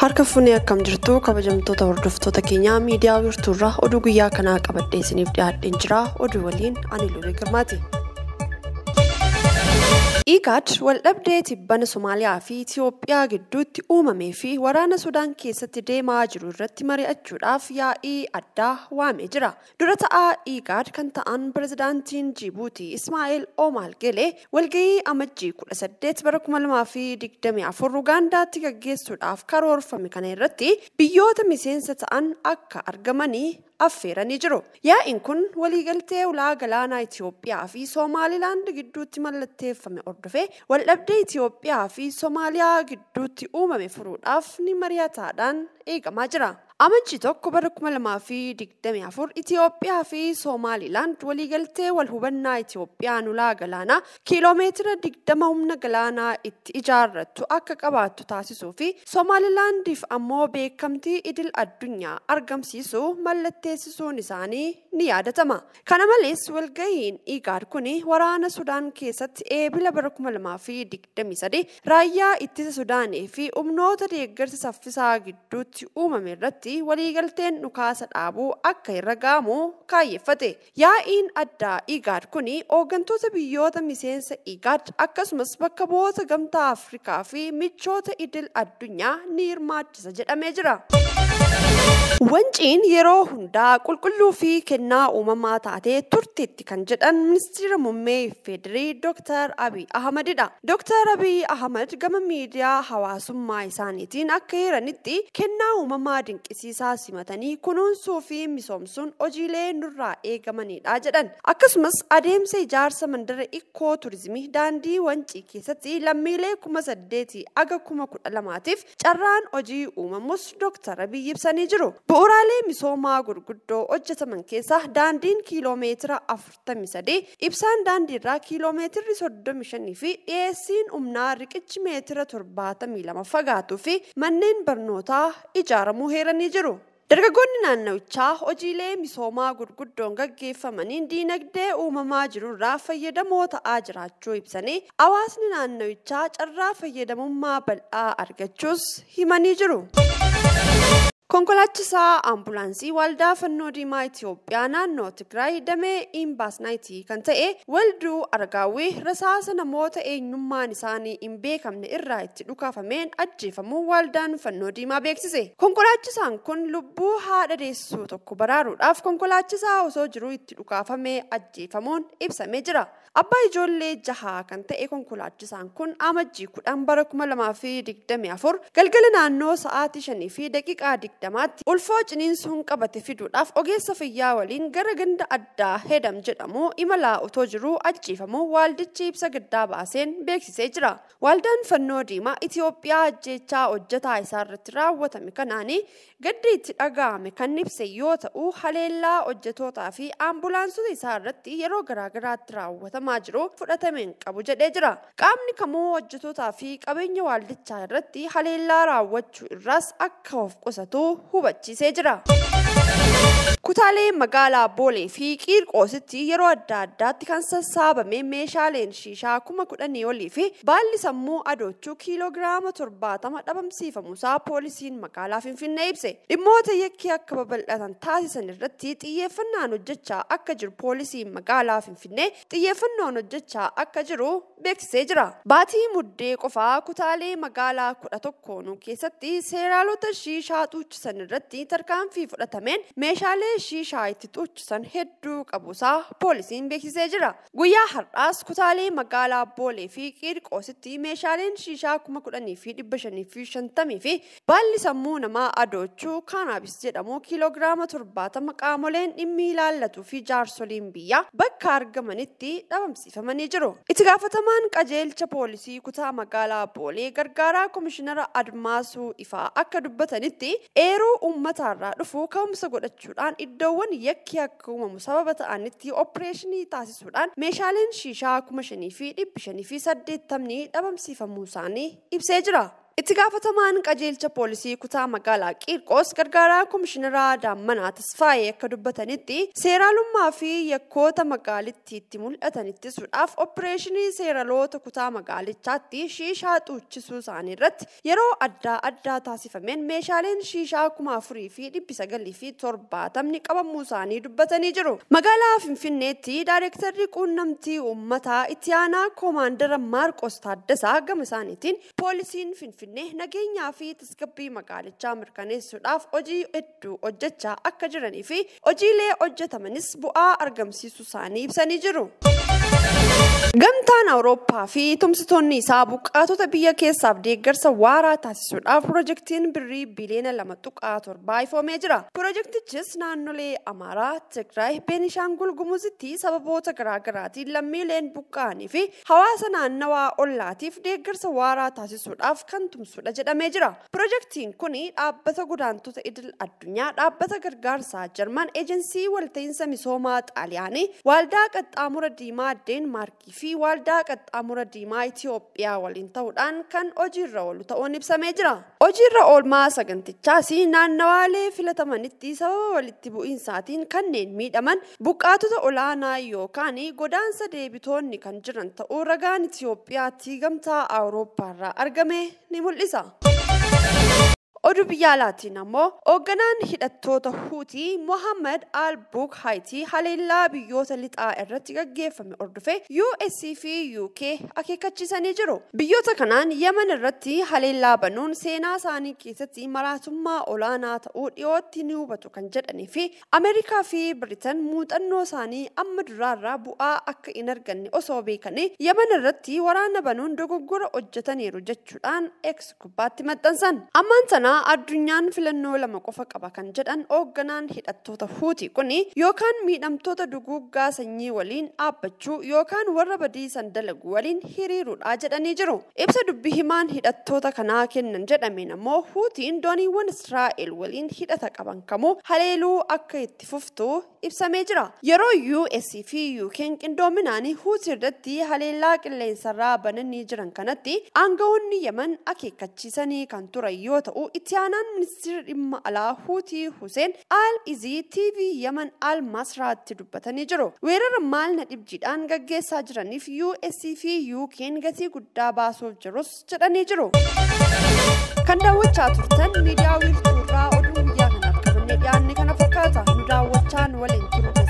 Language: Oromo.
Harka fuunee akkam jirtu kabajamtoota hordoftoota keenyaa miidiyaa wiirtuurraa oduu guyyaa kanaa qabadhee isiniif dhiyaadheen jira. Oduu waliin ani Lubee Girmaati. IGAD waldhabdee tibbana Somaaliyaa fi Itiyoophiyaa gidduutti uumamee fi waraana Sudaan keessatti deemaa jiru irratti mari'achuudhaaf yaa'ii addaa waamee jira. Dura ta'aa IGAD kan ta'an pirezidaantiin Jibuutii Ismaa'eel Omaar Gelee walgahii amajjii 18 bara 2024 Ugaandaatti gaggeessuudhaaf karoorfame kana irratti biyyoota miseensa ta'an akka argamanii affeeranii jiru. Yaa'iin kun waliigaltee ulaa galaanaa Itiyoophiyaa fi Somaalilaand gidduutti mallatteeffame hordofee waldhabdee Itiyoophiyaa fi Somaaliyaa gidduutti uumame furuudhaaf ni mari'ataadhaan eegamaa jira. Amajjii 1 bara 2024 Itiyoophiyaa fi Somaalilaand waliigaltee wal hubannaa Itiyoophiyaan ulaa galaanaa kiiloomeetira 20 humna galaanaa itti ijaarrattu akka qabaattu taasisuu fi Somaalilaandiif ammoo beekamtii idil addunyaa argamsiisuu mallatteessisuun isaanii ni yaadatama. Kana malees walgahiin IGAD kun waraana Sudaan keessatti eebila bara 2023 raayyaa ittisa Sudaanii fi humnoota deeggarsa saffisaa gidduutti uumame irratti waliigalteen dhukaasa dhaabuu akka irra ga'amu kaayyeffate. Yaa'iin addaa IGAD kun hooggantoota biyyoota miseensa IGAD akkasumas bakka bu'oota gamtaa Afrikaa fi michoota idil addunyaa ni hirmaachisa jedhamee jira. Wanciin yeroo hundaa qulqulluu fi kennaa uumamaa taatee turteetti kan jedhan ministeera muummee Federii Dr. Abiy Ahmedidha. Dr. Abiy Ahmed gama miidiyaa hawaasummaa isaaniitiin akka eeranitti kennaa uumamaa dinqisiisaa simatanii kunuunsuu fi misoomsuun hojiilee nurraa eegamanidha jedhan. Akkasumas adeemsa ijaarsa mandara ikkoo turizimii daandii Wancii keessatti lammiilee 8,000 aga 12,000tiif carraan hojii uumamus Dr. Abiy ibsanii jiru. Bu'uuraalee misoomaa gurguddoo hojjetaman keessaa daandiin kiiloomeetira 43, ibsaan daandiirraa kiiloomeetirri 35 fi dhiyeessiin humnaa riqichi meetira 72 fagaatuu fi manneen barnootaa ijaaramuu heeranii jiru. Dargaggoonni naannawichaa hojiilee misoomaa gurguddoon gaggeeffamaniin diinagdee uumamaa jirurraa fayyadamoo ta'aa jiraachuu ibsanii hawaasni naannawichaa carraa fayyadamummaa bal'aa argachuus himanii jiru. Konkolaachisaa ambulaansii waldaa fannoo diimaa Itiyoophiyaa naannoo Tigraay damee Imbaasnaayitii kan ta'e Walduu Argaawwi rasaasa namoota eenyummaan isaanii hin beekamne irraa itti dhukaafameen ajjeefamuu waldaan fannoo diimaa beeksise. Konkolaachisaan kun lubbuu haadha deessuu tokko baraaruudhaaf konkolaachisaa osoo jiruu itti dhukaafamee ajjeefamuun ibsamee jira. Abbaa ijoollee jahaa kan ta'e konkolaachisaan kun amajjii 10 bara 2024 galgala naannoo sa'aatii 5:20 ulfoo ciniinsuun qabate fiduudhaaf ogeessa fayyaa waliin gara ganda addaa Hedam jedhamu imalaa otoo jiruu ajjeefamuu waldichi ibsa gaddaa baaseen beeksisee jira. Waldaan fannoo diimaa Itiyoophiyaa ajjeechaa hojjetaa isaarratti raawwatame kanaanii gaddi itti dhaga'ame kan ibse yoo ta'u haleellaa hojjetootaa fi ambulaansota isaarratti yeroo garaagaraatti raawwatamaa jiru fudhatameen qabu jedhee jira. Qaamni kamuu hojjetootaa fi qabeenya waldichaa irratti haleellaa raawwachuu irraas akka of qusatu hubachiisee jira. Kutaalee magaalaa Boolee fi Qiirqoositti yeroo adda addaatti kan sassaabame meeshaaleen shiishaa 10,000 olii fi baalli sammuu adoochuu kiiloogiraama 70 dhabamsiifamuusaa poolisiin magaalaa Finfinnee ibse. Dhimmoota yakkii akka babal'atan taasisan irratti xiyyeeffannaan hojjechaa akka jiru poolisiin magaalaa Finfinnee xiyyeeffannoon hojjechaa akka jiru beeksisee jira. Baatii muddee qofaa kutaalee magaalaa 11 keessatti seeraalota shiishaa xuuchisan irratti tarkaanfii fudhatameen meeshaalee shiishaa itti xuuchisan hedduu qabuusaa poolisiin beeksisee jira. Guyyaa har'aas kutaalee magaalaa Boolee fi Qiirqoositti meeshaaleen shiishaa 10,550 fi baalli sammuu namaa adoochuu kaanaabis jedhamu kiiloogiraama 70 qaamoleen dhimmi ilaallatuu fi jaarsoliin biyyaa bakka argamanitti dhabamsiifamanii jiru. Itti gaafatamaan qajeelcha poolisii kutaa magaalaa Boolee gargaaraa komishinara Admaasuu Ifaa akka dubbatanitti eeruu uummataarraa dhufu ka'umsa godhachuudhaan iddoowwan yakki akka uumamu sababa ta'anitti opereeshinii taasisuudhaan meeshaaleen shiishaa 5,580 dhabamsiifamuu isaanii ibsee jira. Itti gaafatamaan qajeelcha poolisii kutaa magaalaa Qiirqos gargaaraa Komishineraa Daammanaa Tasfaayee akka dubbatanitti seeraalummaa fi yakkoota magaalittiitti mul'atan ittisuudhaaf opereeshinii seeraloota kutaa magaalichaatti shiishaa xuuchisuu isaanii irratti yeroo adda addaa taasifameen meeshaaleen shiishaa 4970 qabamuu isaanii dubbatanii jiru. Magaalaa Finfinneetti Daayirektarri quunnamtii uummataa itti aanaa Koomaandara Maarqos Taaddasaa gama isaaniitiin poolisiin Finfinnee nageenyaa fi tasgabbii magaalichaa mirkaneessuudhaaf hojii hedduu hojjechaa akka jiranii fi hojiilee hojjetamanis bu'aa argamsiisuu isaanii ibsanii jiru. Gamtaan Awurooppaa fi tumsitoonni isaa buqqaatota biyya keessaaf deeggarsa waaraa taasisuudhaaf pirojektiin birrii biliyoona 2.7 ifoomee jira. Pirojektichis naannolee Amaaraa, Tigraay, Beenishaangul Gumuzitti sababoota garaagaraatiin lammiileen buqqa'anii fi hawaasa naannawaa ollaatiif deeggarsa waaraa taasisuudhaaf kan tumsudha jedhamee jira. Pirojektiin kun dhaabbata godaantota idil addunyaa, dhaabbata gargaarsaa Jarman, eejensii walta'iinsa misoomaa Xaaliyaanii, waldaa qaxxaamura diimaa Deenmaarkii fi waldaa qaxxaamura diimaa Itiyoophiyaa waliin ta'uudhaan kan hojiirra oolu ta'uun ibsamee jira. Hojiirra oolmaa sagantichaas naannawaalee filatamanitti sababa walitti bu'iinsaatiin kanneen miidhaman buqqaatota olaanaa yookaan godaansa deebitoonni kan jiran ta'uu ragaan Itiyoophiyaatti gamtaa Awurooppaarraa argame ni mul'isa. Oduu biyya alaatiin ammoo hoogganaan hidhattoota Huutii Mohammad Al-Bukhaayitii haleellaa biyyoota lixaa irratti gaggeeffame hordofee US fi UK akeekkachiisanii jiru. Biyyoota kanaan Yemen irratti haleellaa banuun seenaa isaanii keessatti maraatummaa olaanaa ta'uu dhiyootti ni hubatu kan jedhanii fi Ameerikaa fi Biritan muuxannoo isaanii amma duraarraa bu'aa akka hin arganne osoo beekanii Yemen irratti waraana banuun dogoggora hojjetaniiru jechuudhaan X gubbaatti maxxansan. Ammaan sana addunyaan filannoo lama qofa qaba kan jedhan hoogganaan hidhattoota Huutii kun yookaan miidhamtoota duguuggaa sanyii waliin dhaabbachuu yookaan warra badiisan dalagu waliin hiriiruudha jedhanii jiru. Ibsa dubbi himaan hidhattoota kanaa kennan jedhameen ammoo Huutiin dooniiwwan Israa'el waliin hidhata qaban kamuu haleeluu akka itti fuftu ibsamee jira. Yeroo US fi UK'n qindoominaan Huutii irratti haleellaa qilleensarraa bananii jiran kanatti aangawoonni Yemen akeekkachiisanii kan turan yoo ta'u itti aanaan ministeera dhimma alaa Huutii Hussein Al-Izii TV Yemen Al-Masraatti dubbatanii jiru. Weerara maal na dhibjiidhaan gaggeessaa jiraniif US fi UK'n gatii guddaa baasuuf jirus jedhanii jiru. Kan daawwachaa turtan miidiyaa wiirtuurraa oduu guyyaa kanaaf qabannee dhiyaanne kana fakkaata. Nu daawwachaa nu waliin turu.